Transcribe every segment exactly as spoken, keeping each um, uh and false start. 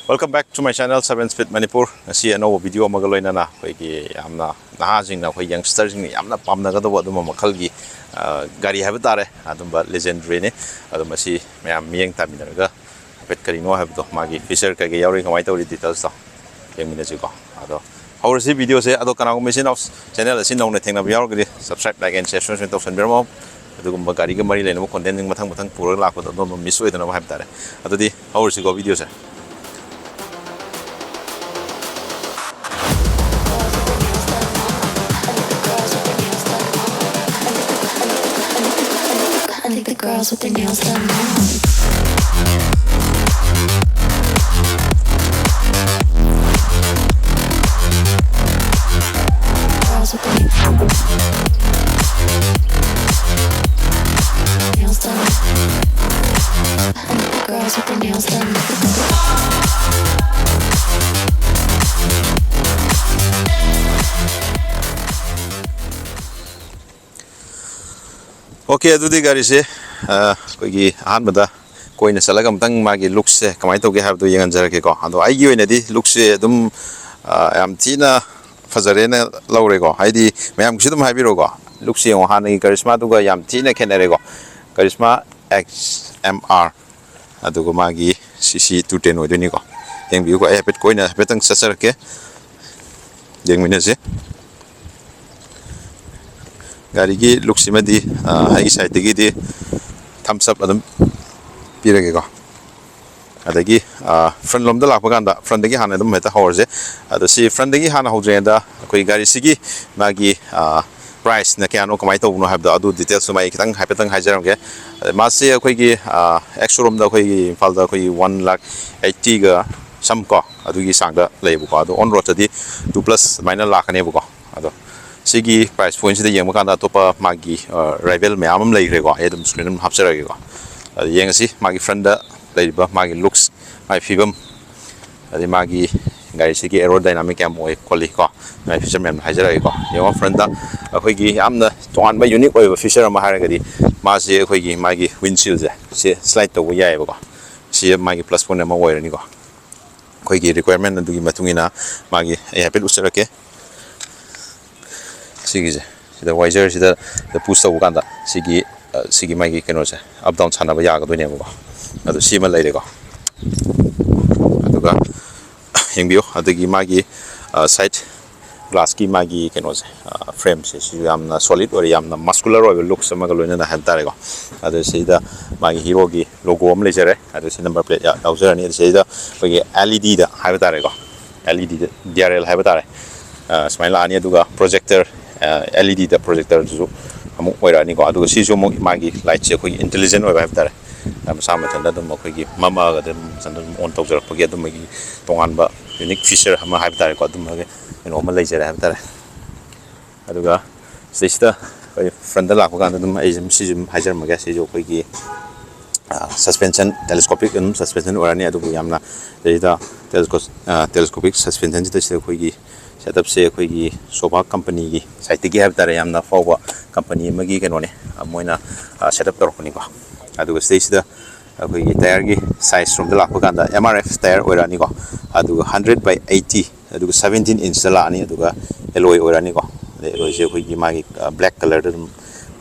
Welcome back to my channel, Seven Speed Manipur. ꯉꯁꯤ ꯑꯅꯧꯕ video ꯑꯃꯒ ꯂꯣꯏꯅꯅ ꯑꯩꯈꯣꯏꯒꯤ ꯌꯥꯝꯅ ꯅꯍꯥꯁꯤꯡꯅ, ꯑꯩꯈꯣꯏ ꯌꯪꯁꯇꯔꯁꯤꯡꯅ ꯌꯥꯝꯅ ꯄꯥꯝꯅꯒꯗꯧꯕ ꯑꯗꯨꯝꯕ ꯃꯈꯜꯒꯤ, ꯑ, ꯒꯥꯔꯤ ꯍꯥꯏꯕ ꯇꯥꯔꯦ, ꯑꯗꯨꯝꯕ ꯂꯦꯖꯦꯟꯗꯔꯤꯅꯤ꯫ ꯑꯗꯣ ꯃꯁꯤ ꯃꯌꯥꯝ ꯃꯤꯠꯌꯦꯡ ꯇꯥꯃꯤꯟꯅꯔꯒ ꯍꯥꯏꯐꯦꯠ ꯀꯔꯤꯅꯣ ꯍꯥꯏꯕꯗꯣ, ꯃꯥꯒꯤ ꯐꯤꯆꯔ ꯀꯩꯀꯩ ꯌꯥꯎꯔꯤ, ꯀꯃꯥꯏꯅ ꯇꯧꯔꯤ, ꯗꯤꯇꯦꯜꯁꯇꯣ ꯌꯦꯡꯃꯤꯟꯅꯁꯤꯀꯣ꯫ ꯑꯗꯣ ꯍꯧꯔꯁꯤ ꯚꯤꯗꯤꯑꯣꯁꯦ꯫ ꯑꯗꯣ ꯀꯅꯥꯒꯨꯝꯕ ꯏꯆꯤꯟ ꯏꯅꯥꯎ ꯆꯦꯅꯦꯜ ꯑꯁꯤ ꯅꯧꯅ ꯊꯦꯡꯅꯕ ꯌꯥꯎꯔꯒꯗꯤ subscribe, like and share ꯁꯣꯏꯗꯅ ꯇꯧꯁꯟꯕꯤꯔꯝꯃꯣ꯫ ꯑꯗꯨꯒꯨꯝꯕ ꯒꯥꯔꯤꯒ ꯃꯔꯤ ꯂꯩꯅꯕ content ꯃꯊꯪ ꯃꯊꯪ ꯄꯨꯔꯒ ꯂꯥꯛꯄꯗꯣ ꯑꯗꯣꯝꯕ ꯃꯤꯁ ꯑꯣꯏꯗꯅꯕ ꯍꯥꯏꯕ ꯇꯥꯔꯦ꯫ ꯑꯗꯨꯗꯤ ꯍꯧꯔꯁꯤꯀꯣ ꯚꯤꯗꯤꯑꯣꯁꯦ꯫ I think the girls with their nails done now. Girls with their nails done. I think the girls with their nails done. Okay, ꯑꯗꯨꯗꯤ ꯒꯥꯔꯤꯁꯦ, ꯑ, ꯑꯩꯈꯣꯏꯒꯤ ꯑꯍꯥꯟꯕꯗ ꯀꯣꯏꯅ ꯆꯠꯂꯒ ꯑꯃꯨꯛꯇꯪ ꯃꯥꯒꯤ ꯂꯨꯛꯁꯦ ꯀꯃꯥꯏꯅ ꯇꯧꯒꯦ ꯍꯥꯏꯕꯗꯣ ꯌꯦꯡꯍꯟꯖꯔꯛꯀꯦꯀꯣ꯫ ꯑꯗꯣ ꯑꯩꯒꯤ ꯑꯣꯏꯅꯗꯤ ꯂꯨꯛꯁꯦ ꯑꯗꯨꯝ, ꯑ, ꯌꯥꯝ ꯊꯤꯅ ꯐꯖꯔꯦꯅ ꯂꯧꯔꯦꯀꯣ꯫ ꯍꯥꯏꯗꯤ ꯃꯌꯥꯝꯒꯤꯁꯨ ꯑꯗꯨꯝ ꯍꯥꯏꯕꯤꯔꯣꯀꯣ, ꯂꯨꯛꯁꯦ ꯌꯦꯡꯉꯣ, ꯍꯥꯟꯅꯒꯤ ꯀꯔꯤꯁꯃꯥꯗꯨꯒ ꯌꯥꯝ ꯊꯤꯅ ꯈꯦꯠꯅꯔꯦꯀꯣ꯫ ꯀꯔꯤꯁꯃꯥ ꯑꯦꯛꯁ ꯑꯦꯝ ꯑꯥꯔ, ꯑꯗꯨꯒ ꯃꯥꯒꯤ ꯁꯤ ꯁꯤ ꯇꯨ ꯇꯦꯟ ꯑꯣꯏꯗꯣꯏꯅꯤꯀꯣ꯫ ꯌꯦꯡꯕꯤꯌꯨꯀꯣ, ꯑꯩ ꯍꯥꯏꯐꯦꯠ ꯀꯣꯏꯅ ꯍꯥꯏꯐꯦꯠꯇꯪ ꯆꯠꯆꯔꯛꯀꯦ, ꯌꯦꯡꯃꯤꯟꯅꯁꯦ꯫ ꯒꯥꯔꯤꯒꯤ ꯂꯨꯛꯁꯤꯃꯗꯤ, ꯑ, ꯑꯩꯒꯤ ꯁꯥꯏꯠꯇꯒꯤꯗꯤ thumbs up ꯑꯗꯨꯝ ꯄꯤꯔꯒꯦꯀꯣ꯫ ꯑꯗꯒꯤ, ꯑ, ꯐ꯭ꯔꯟ ꯂꯣꯝꯗ ꯂꯥꯛꯄ ꯀꯥꯟꯗ, ꯐ꯭ꯔꯟꯗꯒꯤ ꯍꯥꯟꯅ ꯑꯗꯨꯝ ꯍꯦꯛꯇ ꯍꯧꯔꯁꯦ꯫ ꯑꯗꯣ ꯁꯤ ꯐ꯭ꯔꯟꯗꯒꯤ ꯍꯥꯟꯅ ꯍꯧꯗ꯭ꯔꯤꯉꯩꯗ ꯑꯩꯈꯣꯏ ꯒꯥꯔꯤꯁꯤꯒꯤ ꯃꯥꯒꯤ, ꯑ, ꯄ꯭ꯔꯥꯏꯁꯅ ꯀꯌꯥꯅꯣ, ꯀꯃꯥꯏꯅ ꯇꯧꯕꯅꯣ ꯍꯥꯏꯕꯗꯣ, ꯑꯗꯨ ꯗꯤꯇꯦꯜꯁꯇꯨꯃ ꯑꯩ ꯈꯤꯇꯪ ꯍꯥꯏꯐꯦꯠꯇꯪ ꯍꯥꯏꯖꯔꯝꯒꯦ꯫ ꯑꯗ ꯃꯥꯁꯦ ꯑꯩꯈꯣꯏꯒꯤ, ꯑ, ꯑꯦꯛꯁ ꯁꯣꯔꯨꯝꯗ ꯑꯩꯈꯣꯏꯒꯤ ꯏꯝꯐꯥꯜꯗ ꯑꯩꯈꯣꯏꯒꯤ one lakh eightyꯒ some ꯀꯣ, ꯑꯗꯨꯒꯤ ꯆꯥꯡꯗ ꯂꯩꯌꯦꯕꯀꯣ꯫ ꯑꯗꯣ on roadꯇꯗꯤ two plus ꯑꯗꯨꯃꯥꯏꯅ ꯂꯥꯛꯀꯅꯦꯕꯀꯣ꯫ ꯑꯗꯣ ꯁꯤꯒꯤ ꯄ꯭ꯔꯥꯏꯁ ꯄꯣꯏꯟꯁꯤꯗ ꯌꯦꯡꯕ ꯀꯥꯟꯗ ꯑꯇꯣꯞꯄ ꯃꯥꯒꯤ, ꯑ, ꯔꯥꯏꯚꯦꯜ ꯃꯌꯥꯝ ꯑꯃ ꯂꯩꯈ꯭ꯔꯦꯀꯣ꯫ ꯑꯩ ꯑꯗꯨꯝ ꯁ꯭ꯀ꯭ꯔꯤꯟ ꯑꯗꯨꯝ ꯍꯥꯞꯆꯔꯛꯑꯒꯦꯀꯣ꯫ ꯑꯗ ꯌꯦꯡꯉꯁꯤ ꯃꯥꯒꯤ ꯐ꯭ꯔꯟꯗ ꯂꯩꯔꯤꯕ ꯃꯥꯒꯤ ꯂꯨꯛꯁ, ꯃꯥꯒꯤ ꯐꯤꯕꯝ, ꯑꯗꯩ ꯃꯥꯒꯤ ꯒꯥꯔꯤꯁꯤꯒꯤ aerodynamic ꯀꯌꯥꯝ ꯑꯣꯏ ꯈꯣꯠꯂꯤ ꯀꯣ, ꯃꯥꯒꯤ ꯐꯤꯆꯔ ꯃꯌꯥꯝꯗꯣ ꯍꯥꯏꯖꯔꯛꯑꯒꯦꯀꯣ꯫ ꯌꯦꯡꯉꯣ, ꯐ꯭ꯔꯟꯗ ꯑꯩꯈꯣꯏꯒꯤ ꯌꯥꯝꯅ ꯇꯣꯉꯥꯟꯕ ꯌꯨꯅꯤꯛ ꯑꯣꯏꯕ ꯐꯤꯆꯔ ꯑꯃ ꯍꯥꯏꯔꯒꯗꯤ ꯃꯥꯁꯦ ꯑꯩꯈꯣꯏꯒꯤ ꯃꯥꯒꯤ ꯋꯤꯟꯁꯤꯜꯁꯦ ꯁꯤ ꯁ꯭ꯂꯥꯏꯠ ꯇꯧꯕ ꯌꯥꯏꯑꯕꯀꯣ꯫ ꯁꯤ ꯃꯥꯒꯤ ꯄ꯭ꯂꯁ ꯄꯣꯏꯟ ꯑꯃ ꯑꯣꯏꯔꯅꯤꯀꯣ꯫ ꯑꯩꯈꯣꯏꯒꯤ requirement ꯑꯗꯨꯒꯤ ꯃꯇꯨꯡ ꯏꯟꯅ ꯃꯥꯒꯤ ꯑꯩ ꯍꯥꯏꯐꯦꯠ ꯎꯠꯆꯔꯛꯀꯦ꯫ ꯁꯤꯒꯤꯁꯦ, ꯁꯤꯗ wireꯁꯤꯗ push ꯇꯧꯕ ꯀꯥꯟꯗ ꯁꯤꯒꯤ, ꯑ, ꯁꯤꯒꯤ ꯃꯥꯒꯤ ꯀꯩꯅꯣꯁꯦ up down ꯁꯥꯟꯅꯕ ꯌꯥꯒꯗꯣꯏꯅꯦꯕꯀꯣ꯫ ꯑꯗꯨ ꯁꯤꯃ ꯂꯩꯔꯦꯀꯣ꯫ ꯑꯗꯨꯒ ꯌꯦꯡꯕꯤꯌꯨ, ꯑꯗꯒꯤ ꯃꯥꯒꯤ, ꯑ, side glassꯀꯤ ꯃꯥꯒꯤ ꯀꯩꯅꯣꯁꯦ, ꯑ, frameꯁꯦ, ꯁꯤꯁꯨ ꯌꯥꯝꯅ solid ꯑꯣꯏꯔꯦ, ꯌꯥꯝꯅ muscular ꯑꯣꯏꯕ looks ꯑꯃꯒ ꯂꯣꯏꯅꯅ ꯍꯥꯏꯕ ꯇꯥꯔꯦꯀꯣ꯫ ꯑꯗꯨ ꯁꯤꯗ ꯃꯥꯒꯤ Heroꯒꯤ logo ꯑꯃ ꯂꯩꯖꯔꯦ, ꯑꯗꯨ ꯁꯤ number plate ꯌꯥ-, ꯌꯥꯎꯖꯔꯅꯤ꯫ ꯑꯗꯨ ꯁꯤꯗ ꯑꯩꯈꯣꯏꯒꯤ LEDꯗ ꯍꯥꯏꯕ ꯇꯥꯔꯦꯀꯣ, LEDꯗ DRL ꯍꯥꯏꯕ ꯇꯥꯔꯦ, ꯑ, ꯁꯨꯃꯥꯏꯅ ꯂꯥꯛꯑꯅꯤ꯫ ꯑꯗꯨꯒ projector, ꯑ, LEDꯗ projectorꯗꯨꯁꯨ ꯑꯃꯨꯛ ꯑꯣꯏꯔꯛꯑꯅꯤꯀꯣ꯫ ꯑꯗꯨꯒ ꯁꯤꯁꯨ ꯑꯃꯨꯛ ꯃꯥꯒꯤ lightꯁꯦ ꯑꯩꯈꯣꯏꯒꯤ intelligent ꯑꯣꯏꯕ ꯍꯥꯏꯕ ꯇꯥꯔꯦ, ꯑ, ꯃꯁꯥ ꯃꯊꯟꯇ ꯑꯗꯨꯝ ꯑꯩꯈꯣꯏꯒꯤ ꯃꯝꯃꯛꯑꯒ ꯑꯗꯨꯝ ꯃꯊꯟꯇ ꯑꯗꯨꯝ on ꯇꯧꯖꯔꯛꯄꯒꯤ ꯑꯗꯨꯝꯕꯒꯤ ꯇꯣꯉꯥꯟꯕ unique feature ꯑꯃ ꯍꯥꯏꯕ ꯇꯥꯔꯦꯀꯣ, ꯑꯗꯨꯝꯕꯒꯤ ꯀꯩꯅꯣ ꯑꯃ ꯂꯩꯖꯔꯦ ꯍꯥꯏꯕ ꯇꯥꯔꯦ꯫ ꯑꯗꯨꯒ ꯁꯤꯗꯩꯁꯤꯗ ꯑꯩꯈꯣꯏ frontꯇ ꯂꯥꯛꯄ ꯀꯥꯟꯗ ꯑꯗꯨꯝ ꯑꯩ ꯑꯗꯨꯝ ꯁꯤꯁꯨ ꯑꯗꯨꯝ ꯍꯥꯏꯖꯔꯝꯃꯒꯦ꯫ ꯁꯤꯁꯨ ꯑꯩꯈꯣꯏꯒꯤ, ꯑ, suspension, telescopic ꯑꯗꯨꯝ suspension ꯑꯣꯏꯔꯅꯤ꯫ ꯑꯗꯨꯕꯨ ꯌꯥꯝꯅ ꯁꯤꯗꯩꯁꯤꯗ telesco-, ꯑ, telescopic suspensionꯁꯤꯗ ꯁꯤꯗ ꯑꯩꯈꯣꯏꯒꯤ setupꯁꯦ ꯑꯩꯈꯣꯏꯒꯤ Sobha companyꯒꯤ sideꯇꯒꯤ ꯍꯥꯏꯕ ꯇꯥꯔꯦ, ꯌꯥꯝꯅ ꯑꯐꯥꯎꯕ company ꯑꯃꯒꯤ ꯀꯩꯅꯣꯅꯦ, ꯑ, ꯃꯣꯏꯅ, ꯑ, setup ꯇꯧꯔꯛꯄꯅꯤꯀꯣ꯫ ꯑꯗꯨꯒ ꯁꯤꯗꯩꯁꯤꯗ ꯑꯩꯈꯣꯏꯒꯤ tyreꯒꯤ size ꯔꯣꯝꯗ ꯂꯥꯛꯄ ꯀꯥꯟꯗ MRF tyre ꯑꯣꯏꯔꯛꯑꯅꯤꯀꯣ꯫ ꯑꯗꯨꯒ hundred by eighty, ꯑꯗꯨꯒ seventeen inchꯇ ꯂꯥꯛꯑꯅꯤ꯫ ꯑꯗꯨꯒ alloy ꯑꯣꯏꯔꯛꯑꯅꯤꯀꯣ꯫ ꯑꯗꯩ alloyꯁꯦ ꯑꯩꯈꯣꯏꯒꯤ ꯃꯥꯒꯤ, ꯑ, black colourꯗ ꯑꯗꯨꯝ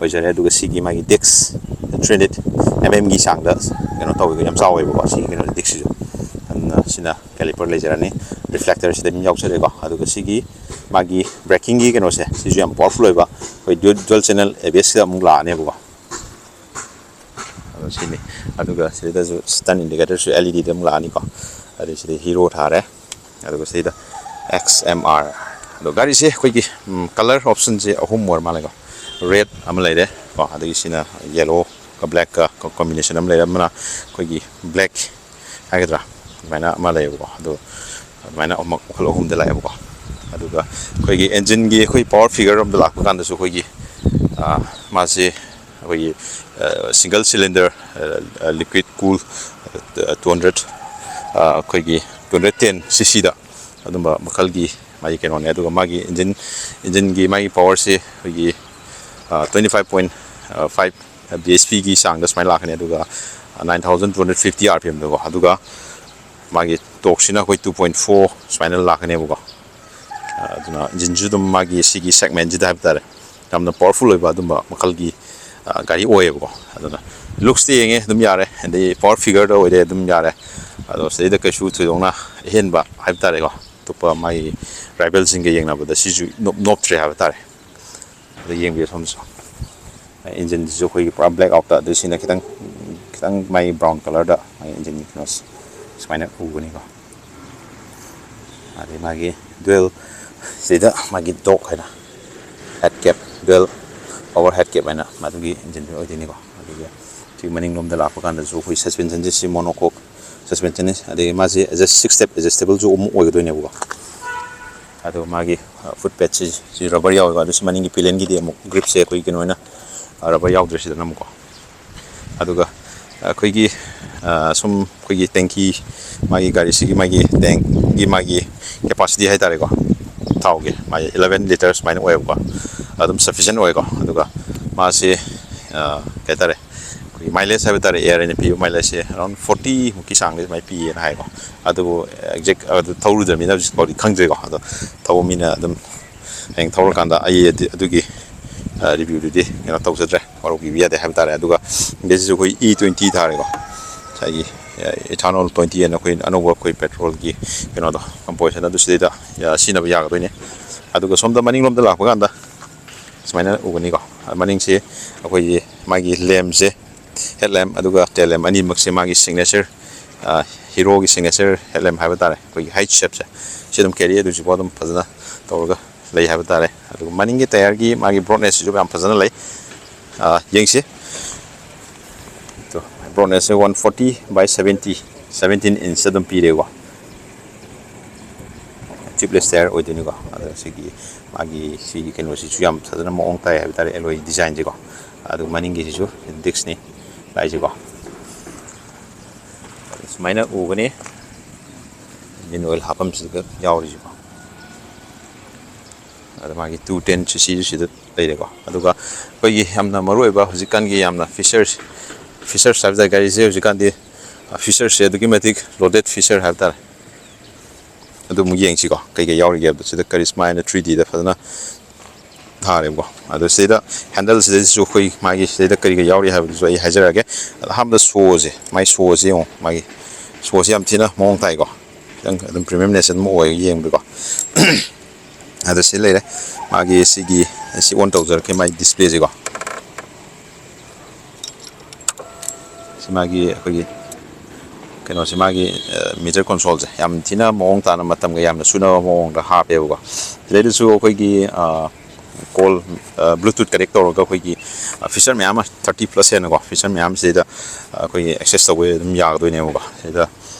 ꯑꯣꯏꯖꯔꯦ꯫ ꯑꯗꯨꯒ ꯁꯤꯒꯤ ꯃꯥꯒꯤ disc three hundred mmꯒꯤ ꯆꯥꯡꯗ ꯀꯩꯅꯣ ꯇꯧꯋꯦ, ꯌꯥꯝ ꯆꯥꯎꯋꯦꯕꯀꯣ ꯁꯤꯒꯤ ꯀꯩꯅꯣꯁꯦ, discꯁꯤꯁꯨ꯫ ꯑꯗꯨꯅ ꯁꯤꯅ caliper ꯂꯩꯖꯔꯅꯤ꯫ Reflectorꯁꯤꯗ ꯑꯗꯨꯝ ꯌꯥꯎꯖꯔꯦꯀꯣ꯫ ꯑꯗꯨꯒ ꯁꯤꯒꯤ ꯃꯥꯒꯤ brakingꯒꯤ ꯀꯩꯅꯣꯁꯦ, ꯁꯤꯁꯨ ꯌꯥꯝ powerful ꯑꯣꯏꯕ, ꯑꯩꯈꯣꯏ dual, dual channel ABSꯁꯤꯗ ꯑꯃꯨꯛ ꯂꯥꯛꯑꯅꯦꯕꯀꯣ꯫ ꯑꯗꯣ ꯁꯤꯅꯤ꯫ ꯑꯗꯨꯒ ꯁꯤꯗꯁꯨ turn indicatorꯁꯨ LEDꯗ ꯑꯃꯨꯛ ꯂꯥꯛꯑꯅꯤꯀꯣ꯫ ꯑꯗꯩ ꯁꯤꯗ Hero ꯊꯥꯔꯦ꯫ ꯑꯗꯨꯒ ꯁꯤꯗ XMR꯫ ꯑꯗꯣ ꯒꯥꯔꯤꯁꯦ ꯑꯩꯈꯣꯏꯒꯤ, ꯎꯝ, colour optionꯁꯦ ꯑꯍꯨꯝ ꯑꯣꯏꯔ ꯃꯥꯜꯂꯦꯀꯣ꯫ Red ꯑꯃ ꯂꯩꯔꯦ ꯀꯣ, ꯑꯗꯒꯤ ꯁꯤꯅ yellowꯒ blackꯀ combination ꯑꯃ ꯂꯩꯔꯦ, ꯑꯃꯅ ꯑꯩꯈꯣꯏꯒꯤ black ꯍꯥꯏꯒꯗ꯭ꯔꯥ, ꯑꯗꯨꯃꯥꯏꯅ ꯑꯃ ꯂꯩꯌꯦꯕꯀꯣ꯫ ꯑꯗꯣ ꯑꯗꯨꯃꯥꯏꯅ ꯑꯃ ꯃꯈꯜ ꯑꯍꯨꯝꯗ ꯂꯥꯛꯑꯦꯕꯀꯣ꯫ ꯑꯗꯨꯒ ꯑꯩꯈꯣꯏꯒꯤ engineꯒꯤ ꯑꯩꯈꯣꯏ power figure ꯑꯃꯗ ꯂꯥꯛꯄ ꯀꯥꯟꯗꯁꯨ ꯑꯩꯈꯣꯏꯒꯤ, ꯑ, ꯃꯥꯁꯦ ꯑꯩꯈꯣꯏꯒꯤ, ꯑ, single cylinder, ꯑ, liquid cool, ꯑ, two hundred, ꯑ, ꯑꯩꯈꯣꯏꯒꯤ two hundred ten ccꯗ ꯑꯗꯨꯝꯕ ꯃꯈꯜꯒꯤ ꯃꯥꯒꯤ ꯀꯩꯅꯣꯅꯦ꯫ ꯑꯗꯨꯒ ꯃꯥꯒꯤ engine, engineꯒꯤ ꯃꯥꯒꯤ powerꯁꯦ ꯑꯩꯈꯣꯏꯒꯤ, ꯑ, twenty five point five bhpꯒꯤ ꯆꯥꯡꯗ ꯁꯨꯃꯥꯏꯅ ꯂꯥꯛꯀꯅꯤ꯫ ꯑꯗꯨꯒ nine thousand two hundred fifty RPMꯗꯀꯣ꯫ ꯑꯗꯨꯒ ꯃꯥꯒꯤ ꯇꯣꯔꯛꯁꯤꯅ ꯑꯩꯈꯣꯏ ꯇꯨ ꯄꯣꯏꯟ ꯐꯣꯔ ꯁꯨꯃꯥꯏꯅ ꯂꯥꯛꯀꯅꯦꯕꯀꯣ꯫ ꯑꯗꯨꯅ ꯏꯟꯖꯤꯟꯁꯨ ꯑꯗꯨꯝ ꯃꯥꯒꯤ ꯁꯤꯒꯤ ꯁꯦꯒꯃꯦꯟꯁꯤꯗ ꯍꯥꯏꯕ ꯇꯥꯔꯦ, ꯌꯥꯝꯅ ꯄꯋꯥꯔꯐꯨꯜ ꯑꯣꯏꯕ ꯑꯗꯨꯝꯕ ꯃꯈꯜꯒꯤ ꯒꯥꯔꯤ ꯑꯣꯏꯌꯦꯕꯀꯣ꯫ ꯑꯗꯨꯅ ꯂꯨꯛꯁꯇ ꯌꯦꯡꯉꯦ ꯑꯗꯨꯝ ꯌꯥꯔꯦ, ꯑꯗꯩ ꯄꯋꯥꯔ ꯐꯤꯒꯔꯗ ꯑꯣꯏꯔꯦ ꯑꯗꯨꯝ ꯌꯥꯔꯦ꯫ ꯑꯗꯣ ꯁꯤꯗꯩꯗ ꯀꯩꯁꯨ ꯊꯣꯏꯗꯣꯛꯅ ꯑꯍꯦꯟꯕ ꯍꯥꯏꯕ ꯇꯥꯔꯦꯀꯣ, ꯑꯇꯣꯞꯄ ꯃꯥꯒꯤ ꯔꯥꯏꯕꯦꯜꯁꯤꯡꯒ ꯌꯦꯡꯅꯕꯗ ꯁꯤꯁꯨ ꯏꯅꯣꯞ ꯅꯣꯞꯇ꯭ꯔꯦ ꯍꯥꯏꯕ ꯇꯥꯔꯦ꯫ ꯑꯗ ꯌꯦꯡꯕꯤꯌꯨ ꯁꯣꯝꯁꯨ, ꯏꯟꯖꯤꯟꯁꯤꯁꯨ ꯑꯩꯈꯣꯏꯒꯤ ꯄꯨꯔꯥ ꯕ꯭ꯂꯦꯛ ꯑꯥꯎꯠꯇ, ꯑꯗꯨ ꯁꯤꯅ ꯈꯤꯇꯪ ꯈꯤꯇꯪ ꯃꯥꯒꯤ ꯕ꯭ꯔꯥꯎꯟ ꯀꯂꯔꯗ ꯃꯥꯒꯤ ꯏꯟꯖꯤꯟꯒꯤ ꯀꯩꯅꯣꯁꯦ ꯁꯨꯃꯥꯏꯅ ꯎꯒꯅꯤꯀꯣ꯫ ꯑꯗꯩ ꯃꯥꯒꯤ ꯗꯨꯋꯦꯜ, ꯁꯤꯗ ꯃꯥꯒꯤ ꯗꯣꯛ ꯍꯥꯏꯅ ꯍꯦꯠ ꯀꯦꯞ, ꯗꯨꯋꯦꯜ ꯑꯣꯚꯔ ꯍꯦꯠ ꯀꯦꯞ ꯍꯥꯏꯅ ꯃꯗꯨꯒꯤ ꯏꯟꯖꯤꯟꯗꯨ ꯑꯣꯏꯗꯣꯏꯅꯤꯀꯣ꯫ ꯑꯗꯨꯒ ꯁꯤ ꯃꯅꯤꯡꯂꯣꯝꯗ ꯂꯥꯛꯄ ꯀꯥꯟꯗꯁꯨ ꯑꯩꯈꯣꯏ ꯁꯁꯄꯦꯟꯁꯟꯁꯦ ꯁꯤ ꯃꯣꯅꯣꯀꯣꯛ ꯁꯁꯄꯦꯟꯁꯟꯅꯤ꯫ ꯑꯗꯩ ꯃꯥꯁꯦ ꯑꯦꯖ ꯑꯦ ꯁꯤꯛꯁ ꯁ꯭ꯇꯦꯞ ꯑꯦꯗꯖꯁꯇꯦꯕꯜꯁꯨ ꯑꯃꯨꯛ ꯑꯣꯏꯒꯗꯣꯏꯅꯦꯕꯀꯣ꯫ ꯑꯗꯣ ꯃꯥꯒꯤ ꯐꯨꯠ ꯄꯦꯠꯁꯤ ꯁꯤ ꯔꯕꯔ ꯌꯥꯎꯋꯦꯕ꯫ ꯑꯗꯨ ꯁꯤ ꯃꯅꯤꯡꯒꯤ ꯄꯤꯂꯦꯟꯒꯤꯗꯤ ꯑꯃꯨꯛ ꯒ꯭ꯔꯤꯞꯁꯦ ꯑꯩꯈꯣꯏ ꯀꯩꯅꯣ ꯑꯣꯏꯅ ꯔꯕꯔ ꯌꯥꯎꯗ꯭ꯔꯦ ꯁꯤꯗꯅ ꯑꯃꯨꯛꯀꯣ꯫ ꯑꯗꯨꯒ ꯑꯩꯈꯣꯏꯒꯤ ꯁꯨꯝ ꯑꯩꯈꯣꯏꯒꯤ ꯇꯦꯡꯀꯤ, ꯃꯥꯒꯤ ꯒꯥꯔꯤꯁꯤꯒꯤ ꯃꯥꯒꯤ ꯇꯦꯡꯒꯤ ꯃꯥꯒꯤ ꯀꯦꯄꯥꯁꯤꯇꯤ ꯍꯥꯏ ꯇꯥꯔꯦꯀꯣ, ꯊꯥꯎꯒꯤ ꯃꯥꯒꯤ ꯏꯂꯚꯦꯟ ꯂꯤꯇꯔ ꯁꯨꯃꯥꯏꯅ ꯑꯣꯏꯌꯦꯕꯀꯣ꯫ ꯑꯗꯨꯝ ꯁꯐꯤꯁꯦꯟ ꯑꯣꯏꯀꯣ꯫ ꯑꯗꯨꯒ ꯃꯥꯁꯤ ꯀꯩ ꯍꯥꯏꯇꯥꯔꯦ, ꯑꯩꯈꯣꯏꯒꯤ ꯃꯥꯏꯂꯦꯖ ꯍꯥꯏꯕ ꯇꯥꯔꯦ, ꯑꯦꯌꯔ ꯑꯩꯅ ꯄꯤꯕ ꯃꯥꯏꯂꯦꯖꯁꯦ ꯑꯔꯥꯎꯟ ꯐꯣꯔꯇꯤ ꯃꯨꯛꯀꯤ ꯆꯥꯡꯗꯤ ꯑꯗꯨꯃꯥꯏꯅ ꯄꯤꯌꯦꯅ ꯍꯥꯏꯀꯣ꯫ ꯑꯗꯨꯕꯨ ꯑꯦꯛꯖꯦꯛ ꯑꯗꯨ ꯊꯧꯔꯨꯗ꯭ꯔꯕꯅꯤꯅ ꯍꯧꯖꯤꯛ ꯐꯥꯎꯗꯤ ꯈꯪꯗ꯭ꯔꯦꯀꯣ꯫ ꯑꯗꯣ ꯊꯧꯕ ꯃꯤꯅ ꯑꯗꯨꯝ ꯍꯌꯦꯡ ꯊꯧꯔꯀꯥꯟꯗ ꯑꯩ ꯑꯗꯨ-, ꯑꯗꯨꯒꯤ ꯔꯤꯚ꯭ꯌꯨꯗꯨꯗꯤ ꯀꯩꯅꯣ ꯇꯧꯖꯗ꯭ꯔꯦ, ꯋꯥꯔꯧꯕꯤꯕ ꯌꯥꯗꯦ ꯍꯥꯏꯕ ꯇꯥꯔꯦ꯫ ꯑꯗꯨꯒ ꯁꯤꯗꯩꯁꯤꯁꯨ ꯑꯩꯈꯣꯏ ꯏ ꯇ꯭ꯋꯦꯟꯇꯤ ꯊꯥꯔꯦꯀꯣ, ꯉꯁꯥꯏꯒꯤ ꯏꯊꯥꯅꯣꯜ ꯇ꯭ꯋꯦꯟꯇꯤ ꯑꯅ ꯑꯩꯈꯣꯏ ꯑꯅꯧꯕ ꯑꯩꯈꯣꯏ ꯄꯦꯇ꯭ꯔꯣꯜꯒꯤ ꯀꯩꯅꯣꯗꯣ, ꯀꯝꯄꯣꯖꯤꯁꯟ ꯑꯗꯨ ꯁꯤꯗꯩꯗ ꯁꯤꯖꯤꯟꯅꯕ ꯌꯥꯒꯗꯣꯏꯅꯦ꯫ ꯑꯗꯨꯒ ꯁꯣꯝꯗ ꯃꯅꯤꯡꯂꯣꯝꯗ ꯂꯥꯛꯄ ꯀꯥꯟꯗ ꯁꯨꯃꯥꯏꯅ ꯎꯒꯅꯤꯀꯣ꯫ ꯃꯅꯤꯡꯁꯤ ꯑꯩꯈꯣꯏꯒꯤ ꯃꯥꯒꯤ ꯂꯦꯝꯁꯦ, ꯍꯦꯠ ꯂꯦꯝ ꯑꯗꯨꯒ ꯇꯦꯜ ꯂꯦꯝ ꯑꯅꯤꯃꯛꯁꯦ ꯃꯥꯒꯤ ꯁꯤꯒꯅꯦꯆꯔ, ꯍꯤꯔꯣꯒꯤ ꯁꯤꯒꯅꯦꯆꯔ ꯍꯦꯠ ꯂꯦꯝ ꯍꯥꯏꯕ ꯇꯥꯔꯦ, ꯑꯩꯈꯣꯏꯒꯤ ꯍꯩꯆ ꯁꯦꯞꯁꯦ ꯁꯤ ꯑꯗꯨꯝ ꯀꯦꯔꯤ ꯑꯗꯨ ꯍꯧꯖꯤꯛꯐꯥꯎ ꯑꯗꯨꯝ ꯐꯖꯅ ꯇꯧꯔꯒ ꯂꯩ ꯍꯥꯏꯕ ꯇꯥꯔꯦ꯫ ꯑꯗꯨꯒ ꯃꯅꯤꯡꯒꯤ ꯇꯌꯥꯔꯒꯤ ꯃꯥꯒꯤ ꯕ꯭ꯔꯣꯗꯅꯦꯁꯁꯤꯁꯨ ꯌꯥꯝ ꯐꯖꯅ ꯂꯩ꯫ ꯌꯦꯡꯁꯤ, ꯕ꯭ꯔꯣꯗꯅꯦꯁꯁꯦ one forty by seventy, seventeen inch ꯑꯗꯨꯝ ꯄꯤꯔꯦꯀꯣ꯫ ꯇ꯭ꯌꯨꯕꯂꯦꯁ ꯇꯌꯥꯔ ꯑꯣꯏꯗꯣꯏꯅꯤꯀꯣ꯫ ꯑꯗꯣ ꯁꯤꯒꯤ ꯃꯥꯒꯤ ꯁꯤꯒꯤ ꯀꯩꯅꯣꯁꯤꯁꯨ ꯌꯥꯝ ꯐꯖꯅ ꯃꯑꯣꯡ ꯇꯥꯏ ꯍꯥꯏꯕ ꯇꯥꯔꯦ, ꯑꯦꯂꯣꯏ ꯗꯤꯖꯥꯏꯟꯁꯦꯀꯣ꯫ ꯑꯗꯨꯒ ꯃꯅꯤꯡꯒꯤꯁꯤꯁꯨ ꯗꯤꯛꯁꯅꯤ ꯂꯥꯛꯏꯁꯦꯀꯣ꯫ ꯁꯨꯃꯥꯏꯅ ꯎꯒꯅꯤ ꯏꯟꯖꯤꯟ ꯑꯣꯏꯜ ꯍꯥꯞꯐꯝꯁꯤꯗ ꯌꯥꯎꯔꯤꯁꯤꯀꯣ꯫ ꯑꯗ ꯃꯥꯒꯤ ꯇꯨ ꯇꯦꯟ ꯁꯤ ꯁꯤꯁꯨ ꯁꯤꯗ ꯂꯩꯔꯦꯀꯣ꯫ ꯑꯗꯨꯒ ꯑꯩꯈꯣꯏꯒꯤ ꯌꯥꯝꯅ ꯃꯔꯨ ꯑꯣꯏꯕ ꯍꯧꯖꯤꯛꯀꯥꯟꯒꯤ ꯌꯥꯝꯅ ꯐꯤꯆꯔꯁ, ꯐꯤꯆꯔꯁ ꯍꯥꯏꯕ ꯇꯥꯔꯦ, ꯒꯥꯔꯤꯁꯦ ꯍꯧꯖꯤꯛꯀꯥꯟꯗꯤ ꯐꯤꯆꯔꯁꯦ ꯑꯗꯨꯛꯀꯤ ꯃꯇꯤꯛ ꯂꯣꯗꯦꯠ ꯐꯤꯆꯔ ꯍꯥꯏꯕ ꯇꯥꯔꯦ꯫ ꯑꯗꯨ ꯑꯃꯨꯛ ꯌꯦꯡꯁꯤꯀꯣ, ꯀꯩꯀꯩ ꯌꯥꯎꯔꯤꯒꯦ ꯍꯥꯏꯕꯗꯣ꯫ ꯁꯤꯗ Karizma ꯍꯥꯏꯅ ꯊ꯭ꯔꯤ ꯗꯤꯗ ꯐꯖꯅ ꯊꯥꯔꯦꯕꯀꯣ꯫ ꯑꯗꯣ ꯁꯤꯗ ꯍꯦꯟꯗꯜꯁꯤꯗꯁꯨ ꯑꯩꯈꯣꯏ ꯃꯥꯒꯤ ꯁꯤꯗꯩꯗ ꯀꯔꯤ ꯀꯔꯤ ꯌꯥꯎꯔꯤ ꯍꯥꯏꯕꯗꯨꯁꯨ ꯑꯩ ꯍꯥꯏꯖꯔꯛꯑꯒꯦ꯫ ꯑꯗ ꯑꯍꯥꯟꯕꯗ ꯁꯣꯁꯦ, ꯃꯥꯒꯤ ꯁꯣꯁꯦ ꯌꯦꯡꯉꯣ, ꯃꯥꯒꯤ ꯁꯣꯁꯦ ꯌꯥꯝ ꯊꯤꯅ ꯃꯑꯣꯡ ꯇꯥꯏꯀꯣ꯫ ꯈꯤꯇꯪ ꯑꯗꯨꯝ premium ꯅꯦꯁꯟ ꯑꯃ ꯑꯣꯏ ꯌꯦꯡꯕꯗꯀꯣ꯫ ꯑꯗꯣ ꯁꯤ ꯂꯩꯔꯦ, ꯃꯥꯒꯤ ꯁꯤꯒꯤ, ꯁꯤ ꯑꯣꯟ ꯇꯧꯖꯔꯛꯀꯦ, ꯃꯥꯒꯤ ꯗꯤꯁꯄ꯭ꯂꯦꯁꯤꯀꯣ꯫ ꯁꯤ ꯃꯥꯒꯤ ꯑꯩꯈꯣꯏꯒꯤ ꯀꯩꯅꯣꯁꯦ, ꯃꯥꯒꯤ ꯃꯤꯇꯔ ꯀꯣꯟꯁꯣꯜꯁꯦ ꯌꯥꯝ ꯊꯤꯅ ꯃꯑꯣꯡ ꯇꯥꯅ, ꯃꯇꯝꯒ ꯌꯥꯝꯅ ꯆꯨꯅꯕ ꯃꯑꯣꯡꯗ ꯍꯥꯞꯄꯦꯕꯀꯣ꯫ ꯁꯤꯗꯩꯗꯁꯨ ꯑꯩꯈꯣꯏꯒꯤ ꯀꯣꯜ, ꯕ꯭ꯂꯨꯇꯨꯠ ꯀꯅꯦꯛ ꯇꯧꯔꯒ ꯑꯩꯈꯣꯏꯒꯤ ꯐꯤꯆꯔ ꯃꯌꯥꯝ ꯑꯃ, ꯊꯥꯔꯇꯤ ꯄ꯭ꯂꯁ ꯍꯦꯟꯅꯀꯣ, ꯐꯤꯆꯔ ꯃꯌꯥꯝꯁꯤꯗ ꯑꯩꯈꯣꯏꯒꯤ ꯑꯦꯛꯁꯦꯁ ꯇꯧꯕ ꯑꯗꯨꯝ ꯌꯥꯒꯗꯣꯏꯅꯦꯕꯀꯣ꯫ ꯁꯤꯗ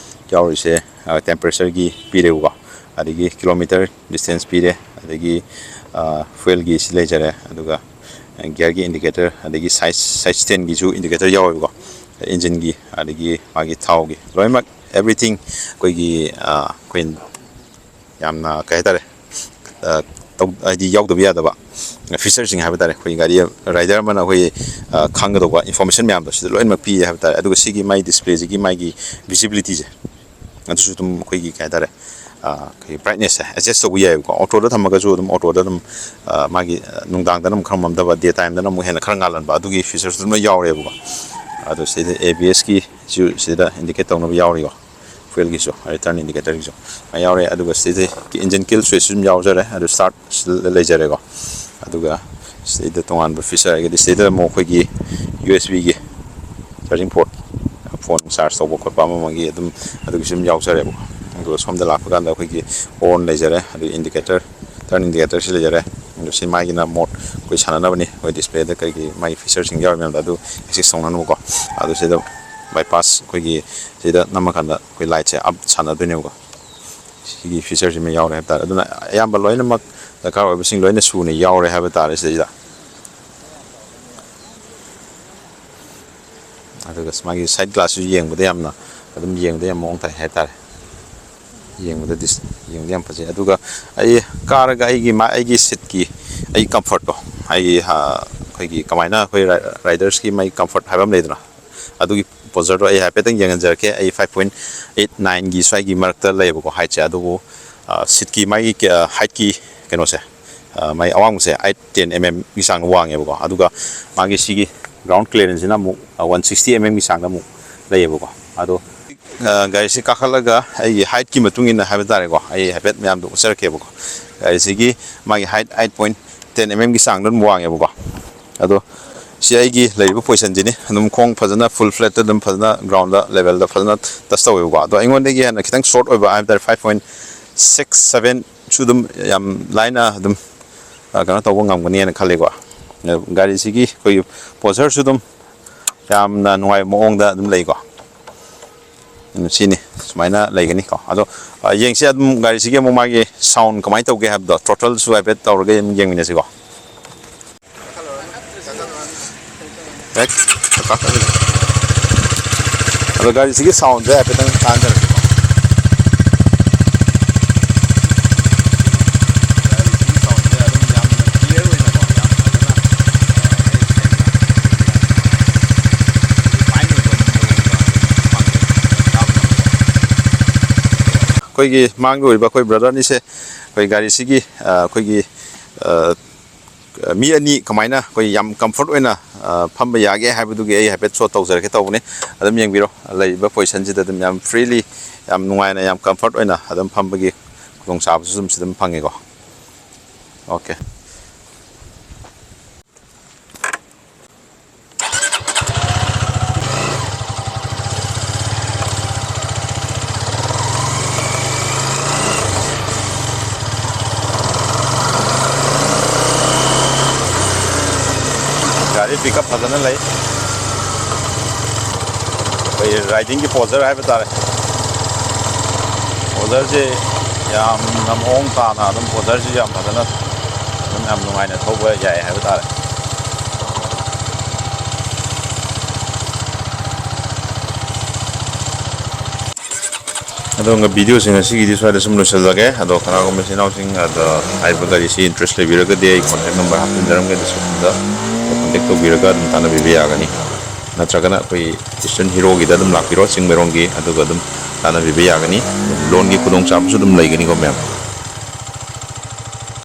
ꯌꯥꯎꯔꯤꯁꯦ ꯇꯦꯝꯄꯔꯦꯆꯔꯒꯤ ꯄꯤꯔꯦꯕꯀꯣ, ꯑꯗꯒꯤ ꯀꯤꯂꯣꯃꯤꯇꯔ ꯗꯤꯁꯇꯦꯟꯁ ꯄꯤꯔꯦ, ꯑꯗꯒꯤ ꯐ꯭ꯌꯨꯑꯦꯜꯒꯤ ꯁꯤ ꯂꯩꯖꯔꯦ, ꯑꯗꯨꯒ ꯒꯤꯌꯔꯒꯤ ꯏꯟꯗꯤꯀꯦꯇꯔ, ꯑꯗꯒꯤ ꯁꯥꯏꯖ, ꯁꯥꯏꯖ ꯇꯦꯟꯒꯤꯁꯨ ꯏꯟꯗꯤꯀꯦꯇꯔ ꯌꯥꯎꯋꯦꯕꯀꯣ꯫ ꯏꯟꯖꯤꯟꯒꯤ, ꯑꯗꯒꯤ ꯃꯥꯒꯤ ꯊꯥꯎꯒꯤ, ꯂꯣꯏꯅꯃꯛ, everything ꯑꯩꯈꯣꯏꯒꯤ, ꯑꯩꯈꯣꯏ ꯌꯥꯝꯅ, ꯀꯩ ꯍꯥꯏꯇꯥꯔꯦ, ꯍꯥꯏꯗꯤ ꯌꯥꯎꯗꯕ ꯌꯥꯗꯕ ꯐꯤꯆꯔꯁꯤꯡ ꯍꯥꯏꯕ ꯇꯥꯔꯦ꯫ ꯑꯩꯈꯣꯏ ꯒꯥꯔꯤ ꯔꯥꯏꯗꯔ ꯑꯃꯅ ꯑꯩꯈꯣꯏ ꯈꯪꯒꯗꯧꯕ ꯏꯟꯐꯣꯔꯃꯦꯁꯟ ꯃꯌꯥꯝꯗꯣ ꯁꯤꯗ ꯂꯣꯏꯅꯃꯛ ꯄꯤꯌꯦ ꯍꯥꯏꯕ ꯇꯥꯔꯦ꯫ ꯑꯗꯨꯒ ꯁꯤꯒꯤ ꯃꯥꯒꯤ ꯗꯤꯁꯄ꯭ꯂꯦꯁꯤꯒꯤ ꯃꯥꯒꯤ ꯚꯤꯖꯤꯕꯤꯂꯤꯇꯤꯁꯦ, ꯑꯗꯨꯁꯨ ꯑꯗꯨꯝ ꯑꯩꯈꯣꯏꯒꯤ, ꯀꯩ ꯍꯥꯏꯇꯥꯔꯦ, ꯑꯩꯈꯣꯏꯒꯤ ꯕ꯭ꯔꯥꯏꯠꯅꯦꯁꯁꯦ ꯑꯦꯗꯖꯁ ꯇꯧꯕ ꯌꯥꯏꯕꯀꯣ꯫ ꯑꯣꯇꯣꯗ ꯊꯝꯃꯒꯁꯨ ꯑꯗꯨꯝ, ꯑꯣꯇꯣꯗ ꯑꯗꯨꯝ ꯃꯥꯒꯤ ꯅꯨꯡꯗꯥꯡꯗꯅ ꯑꯃꯨꯛ ꯈꯔ ꯃꯝꯊꯕ, ꯗꯦ ꯇꯥꯏꯝꯗꯅ ꯑꯃꯨꯛ ꯍꯦꯟꯅ ꯈꯔ ꯉꯥꯜꯍꯟꯕ, ꯑꯗꯨꯒꯤ ꯐꯤꯆꯔꯁꯨ ꯑꯗꯨꯝ ꯂꯣꯏ ꯌꯥꯎꯔꯦꯕꯀꯣ꯫ ꯑꯗꯣ ꯁꯤꯗ ꯑꯦ ꯕꯤ ꯑꯦꯁꯀꯤꯁꯨ ꯁꯤꯗ ꯏꯟꯗꯤꯀꯦꯠ ꯇꯧꯅꯕ ꯌꯥꯎꯔꯤꯀꯣ, ꯐ꯭ꯌꯨꯑꯦꯜꯒꯤꯁꯨ, ꯔꯤꯇꯔꯟ ꯏꯟꯗꯤꯀꯦꯇꯔꯒꯤꯁꯨ ꯌꯥꯎꯔꯦ꯫ ꯑꯗꯨꯒ ꯁꯤꯗ ꯏꯟꯖꯤꯟ ꯀꯤꯜ ꯁ꯭ꯋꯤꯆꯁꯨ ꯑꯗꯨꯝ ꯌꯥꯎꯖꯔꯦ, ꯑꯗꯨ ꯁ꯭ꯇꯥꯔꯠ ꯂꯩꯖꯔꯦꯀꯣ꯫ ꯑꯗꯨꯒ ꯁꯤꯗ ꯇꯣꯉꯥꯟꯕ ꯐꯤꯆꯔ ꯍꯥꯏꯔꯒꯗꯤ ꯁꯤꯗ ꯑꯃꯨꯛ ꯑꯩꯈꯣꯏꯒꯤ ꯌꯨ ꯑꯦꯁ ꯕꯤꯒꯤ ꯆꯥꯔꯖꯤꯡ ꯄꯣꯔꯠ, ꯐꯣꯟ ꯆꯥꯔꯖ ꯇꯧꯕ ꯈꯣꯠꯄ ꯑꯃ ꯑꯃꯒꯤ ꯑꯗꯨꯝ, ꯑꯗꯨꯒꯤꯁꯨ ꯑꯗꯨꯝ ꯌꯥꯎꯖꯔꯦꯕꯀꯣ꯫ ꯑꯗꯨꯒ ꯁꯣꯝꯗ ꯂꯥꯛꯄ ꯀꯥꯟꯗ ꯑꯩꯈꯣꯏꯒꯤ ꯍꯣꯔꯟ ꯂꯩꯖꯔꯦ, ꯑꯗꯨꯒ ꯏꯟꯗꯤꯀꯦꯇꯔ, ꯇꯔꯟ ꯏꯟꯗꯤꯀꯦꯇꯔꯁꯤ ꯂꯩꯖꯔꯦ꯫ ꯑꯗꯣ ꯁꯤ ꯃꯥꯒꯤꯅ ꯃꯣꯗ ꯑꯩꯈꯣꯏ ꯁꯥꯟꯅꯅꯕꯅꯤ, ꯑꯩꯈꯣꯏ ꯗꯤꯁꯄ꯭ꯂꯦꯗ ꯀꯔꯤꯒꯤ ꯃꯥꯒꯤ ꯐꯤꯆꯔꯁꯤꯡ ꯌꯥꯎꯔꯤ ꯃꯌꯥꯝꯗꯣ ꯑꯗꯨ ꯑꯦꯛꯁꯦꯁ ꯇꯧꯅꯅꯕꯀꯣ꯫ ꯑꯗꯨ ꯁꯤꯗ ꯕꯥꯏꯄꯥꯁ ꯑꯩꯈꯣꯏꯒꯤ ꯁꯤꯗ ꯅꯝꯃꯀꯥꯟꯗ ꯑꯩꯈꯣꯏ ꯂꯥꯏꯠꯁꯦ ꯑꯞ ꯁꯥꯟꯅꯗꯣꯏꯅꯦꯕꯀꯣ꯫ ꯁꯤꯒꯤ ꯐꯤꯆꯔꯁꯤꯃ ꯌꯥꯎꯔꯦ ꯍꯥꯏꯕ ꯇꯥꯔꯦ꯫ ꯑꯗꯨꯅ ꯑꯌꯥꯝꯕ ꯂꯣꯏꯅꯃꯛ ꯗꯔꯀꯥꯔ ꯑꯣꯏꯕꯁꯤꯡ ꯂꯣꯏꯅ ꯁꯨꯅ ꯌꯥꯎꯔꯦ ꯍꯥꯏꯕ ꯇꯥꯔꯦ ꯁꯤꯗꯩꯁꯤꯗ꯫ ꯑꯗꯨꯒ ꯃꯥꯒꯤ ꯁꯥꯏꯠ ꯒ꯭ꯂꯥꯁꯁꯨ ꯌꯦꯡꯕꯗ ꯌꯥꯝꯅ ꯑꯗꯨꯝ ꯌꯦꯡꯕꯗ ꯌꯥꯝ ꯃꯑꯣꯡ ꯇꯥꯏ ꯍꯥꯏꯇꯥꯔꯦ꯫ ꯌꯦꯡꯕꯗ ꯗꯤꯁ-, ꯌꯦꯡꯕꯗ ꯌꯥꯝ ꯐꯖꯩ꯫ ꯑꯗꯨꯒ ꯑꯩ ꯀꯥꯔꯒ ꯑꯩꯒꯤ ꯃꯥ-, ꯑꯩꯒꯤ ꯁꯤꯠꯀꯤ, ꯑꯩꯒꯤ ꯀꯝꯐꯔꯠꯇꯣ, ꯑꯩꯒꯤ, ꯑꯩꯈꯣꯏꯒꯤ ꯀꯃꯥꯏꯅ ꯑꯩꯈꯣꯏ ꯔꯥꯏ-, ꯔꯥꯏꯗꯔꯁꯀꯤ ꯃꯥꯒꯤ ꯀꯝꯐꯔꯠ ꯍꯥꯏꯕ ꯑꯃ ꯂꯩꯗꯅ, ꯑꯗꯨꯒꯤ ꯄꯣꯖꯔꯗꯣ ꯑꯩ ꯍꯥꯏꯐꯦꯠꯇꯪ ꯌꯦꯡꯍꯟꯖꯔꯛꯀꯦ꯫ ꯑꯩ five point eight nineꯒꯤ ꯁ꯭ꯋꯥꯏꯒꯤ ꯃꯔꯛꯇ ꯂꯩꯌꯦꯕꯀꯣ, ꯍꯥꯏꯠꯁꯦ꯫ ꯑꯗꯨꯕꯨ ꯁꯤꯠꯀꯤ ꯃꯥꯒꯤ ꯍꯥꯏꯠꯀꯤ ꯀꯩꯅꯣꯁꯦ, ꯃꯥꯒꯤ ꯑꯋꯥꯡꯕꯁꯦ eight ten mmꯒꯤ ꯆꯥꯡ ꯋꯥꯡꯉꯦꯕꯀꯣ꯫ ꯑꯗꯨꯒ ꯃꯥꯒꯤ ꯁꯤꯒꯤ ꯒ꯭ꯔꯥꯎꯟ ꯀ꯭ꯂꯤꯌꯥꯔꯦꯟꯁꯁꯤꯅ ꯑꯃꯨꯛ ꯋꯥꯟ ꯁꯤꯛꯁꯇꯤ mmꯒꯤ ꯆꯥꯡꯗ ꯑꯃꯨꯛ ꯂꯩꯌꯦꯕꯀꯣ꯫ ꯑꯗꯣ ꯒꯥꯔꯤꯁꯤ ꯀꯥꯈꯠꯂꯒ ꯑꯩꯒꯤ ꯍꯥꯏꯠꯀꯤ ꯃꯇꯨꯡ ꯏꯟꯅ ꯍꯥꯏꯕ ꯇꯥꯔꯦꯀꯣ, ꯑꯩ ꯍꯥꯏꯐꯦꯠ ꯃꯌꯥꯝꯗꯣ ꯎꯠꯆꯔꯛꯀꯦꯕꯀꯣ꯫ ꯒꯥꯔꯤꯁꯤꯒꯤ ꯃꯥꯒꯤ ꯍꯥꯏꯠ eight point ten mmꯒꯤ ꯆꯥꯡꯗ ꯑꯗꯨꯝ ꯋꯥꯡꯉꯦꯕꯀꯣ꯫ ꯑꯗꯣ ꯁꯤ ꯑꯩꯒꯤ ꯂꯩꯔꯤꯕ ꯄꯣꯖꯤꯁꯟꯁꯤꯅꯤ꯫ ꯑꯗꯨꯝ ꯈꯣꯡ ꯐꯖꯅ ꯐꯨꯜ ꯐ꯭ꯂꯦꯠꯇ ꯑꯗꯨꯝ ꯐꯖꯅ ꯒ꯭ꯔꯥꯎꯟꯗ ꯂꯦꯚꯦꯜꯗ ꯐꯖꯅ ꯇꯁ ꯇꯧꯋꯦꯕꯀꯣ꯫ ꯑꯗꯣ ꯑꯩꯉꯣꯟꯗꯒꯤ ꯍꯦꯟꯅ ꯈꯤꯇꯪ ꯁꯣꯔꯠ ꯑꯣꯏꯕ ꯍꯥꯏꯕ ꯇꯥꯔꯦ, five point six sevenꯁꯨ ꯑꯗꯨꯝ ꯌꯥꯝ ꯂꯥꯏꯅ ꯑꯗꯨꯝ ꯀꯩꯅꯣ ꯇꯧꯕ ꯉꯝꯒꯅꯤꯅ ꯈꯜꯂꯤꯀꯣ꯫ ꯒꯥꯔꯤꯁꯤꯒꯤ ꯑꯩꯈꯣꯏꯒꯤ ꯄꯣꯖꯔꯁꯨ ꯑꯗꯨꯝ ꯌꯥꯝꯅ ꯅꯨꯡꯉꯥꯏꯕ ꯃꯑꯣꯡꯗ ꯑꯗꯨꯝ ꯂꯩꯀꯣ꯫ ꯁꯤꯅꯤ, ꯁꯨꯃꯥꯏꯅ ꯂꯩꯒꯅꯤꯀꯣ꯫ ꯑꯗꯣ ꯌꯦꯡꯁꯤ ꯑꯗꯨꯝ ꯒꯥꯔꯤꯁꯤꯒꯤ ꯑꯃꯨꯛ ꯃꯥꯒꯤ ꯁꯥꯎꯟ ꯀꯃꯥꯏꯅ ꯇꯧꯒꯦ ꯍꯥꯏꯕꯗꯣ, ꯊ꯭ꯔꯣꯇꯜꯁꯨ ꯍꯥꯏꯐꯦꯠ ꯇꯧꯔꯒ ꯑꯗꯨꯝ ꯌꯦꯡꯃꯤꯟꯅꯁꯤꯀꯣ꯫ ꯍꯦꯛ ꯀꯥꯈꯠꯂꯒ꯫ ꯑꯗꯣ ꯒꯥꯔꯤꯁꯤꯒꯤ ꯁꯥꯎꯟꯁꯦ ꯍꯥꯏꯐꯦꯠꯇꯪ ꯇꯥꯟꯅꯔꯁꯤꯀꯣ꯫ ꯒꯥꯔꯤꯁꯤꯒꯤ ꯁꯥꯎꯟꯁꯦ ꯑꯗꯨꯝ ꯌꯥꯝꯅ ꯀ꯭ꯂꯤꯌꯥꯔ ꯑꯣꯏꯅꯀꯣ, ꯌꯥꯝ ꯐꯖꯅ, ꯑ, ꯃꯌꯦꯛ ꯁꯦꯡꯅ, ꯔꯤꯐꯥꯏꯟ ꯑꯣꯏꯕ ꯃꯑꯣꯡꯗ ꯑꯗꯨꯝ ꯐꯪꯉꯦ, ꯇꯥꯕ ꯉꯝꯃꯦ꯫ ꯑꯩꯈꯣꯏꯒꯤ ꯃꯥꯡꯗ ꯎꯔꯤꯕ ꯑꯩꯈꯣꯏ ꯕ꯭ꯔꯗꯔ ꯑꯅꯤꯁꯦ ꯑꯩꯈꯣꯏ ꯒꯥꯔꯤꯁꯤꯒꯤ, ꯑ, ꯑꯩꯈꯣꯏꯒꯤ, ꯑ, ꯃꯤ ꯑꯅꯤ ꯀꯃꯥꯏꯅ ꯑꯩꯈꯣꯏ ꯌꯥꯝ ꯀꯝꯐꯔꯠ ꯑꯣꯏꯅ, ꯑ, ꯐꯝꯕ ꯌꯥꯒꯦ ꯍꯥꯏꯕꯗꯨꯒꯤ ꯑꯩ ꯍꯥꯏꯐꯦꯠ ꯁꯣ ꯇꯧꯖꯔꯛꯀꯦ ꯇꯧꯕꯅꯤ꯫ ꯑꯗꯨꯝ ꯌꯦꯡꯕꯤꯔꯣ, ꯂꯩꯔꯤꯕ ꯄꯣꯖꯤꯁꯟꯁꯤꯗ ꯑꯗꯨꯝ ꯌꯥꯝ ꯐ꯭ꯔꯤꯂꯤ, ꯌꯥꯝ ꯅꯨꯡꯉꯥꯏꯅ, ꯌꯥꯝ ꯀꯝꯐꯔꯠ ꯑꯣꯏꯅ ꯑꯗꯨꯝ ꯐꯝꯕꯒꯤ ꯈꯨꯗꯣꯡꯆꯥꯕꯁꯨ ꯑꯗꯨꯝ ꯁꯤꯗ ꯑꯗꯨꯝ ꯐꯪꯉꯦꯀꯣ꯫ ꯑꯣꯀꯦ꯫ ꯒꯥꯔꯤ ꯄꯤꯛꯑꯞ ꯐꯖꯅ ꯂꯩ꯫ ꯑꯩꯈꯣꯏ ꯔꯥꯏꯗꯤꯡꯒꯤ ꯄꯣꯖꯔ ꯍꯥꯏꯕ ꯇꯥꯔꯦ꯫ ꯄꯣꯖꯔꯁꯦ ꯌꯥꯝꯅ ꯃꯑꯣꯡ ꯇꯥꯅ ꯑꯗꯨꯝ, ꯄꯣꯖꯔꯁꯤ ꯌꯥꯝ ꯐꯖꯅ ꯑꯗꯨꯝ, ꯌꯥꯝ ꯅꯨꯡꯉꯥꯏꯅ ꯊꯧꯕ ꯌꯥꯏ ꯍꯥꯏꯕ ꯇꯥꯔꯦ꯫ ꯑꯗꯣ ꯚꯤꯗꯤꯑꯣꯁꯦ ꯉꯁꯤꯒꯤꯗꯤ ꯁ꯭ꯋꯥꯏꯗ ꯁꯨꯝ ꯂꯣꯏꯁꯤꯜꯂꯒꯦ꯫ ꯑꯗꯣ ꯀꯅꯥꯒꯨꯝꯕ ꯏꯆꯤꯟ ꯏꯅꯥꯎꯁꯤꯡ ꯑꯗ ꯍꯥꯏꯔꯤꯕ ꯒꯥꯔꯤꯁꯤ ꯏꯟꯇꯔꯦꯁ ꯂꯩꯕꯤꯔꯒꯗꯤ ꯑꯩ ꯀꯣꯟꯇꯦꯛ ꯅꯝꯕꯔ ꯍꯥꯞꯆꯤꯟꯖꯔꯝꯒꯦ, ꯗꯤꯁꯀ꯭ꯔꯤꯞꯁꯟꯗ ꯀꯣꯟꯇꯦꯛ ꯇꯧꯕꯤꯔꯒ ꯑꯗꯨꯝ ꯇꯥꯟꯅꯕꯤꯕ ꯌꯥꯒꯅꯤ꯫ ꯅꯠꯇ꯭ꯔꯒꯅ ꯑꯩꯈꯣꯏ ꯏꯁꯇꯔꯟ ꯍꯤꯔꯣꯒꯤꯗ ꯑꯗꯨꯝ ꯂꯥꯛꯄꯤꯔꯣ, ꯆꯤꯡꯃꯩꯔꯣꯡꯒꯤ, ꯑꯗꯨꯒ ꯑꯗꯨꯝ ꯇꯥꯟꯅꯕꯤꯕ ꯌꯥꯒꯅꯤ꯫ ꯂꯣꯟꯒꯤ ꯈꯨꯗꯣꯡꯆꯥꯕꯁꯨ ꯑꯗꯨꯝ ꯂꯩꯒꯅꯤꯀꯣ ꯃꯦꯝ꯫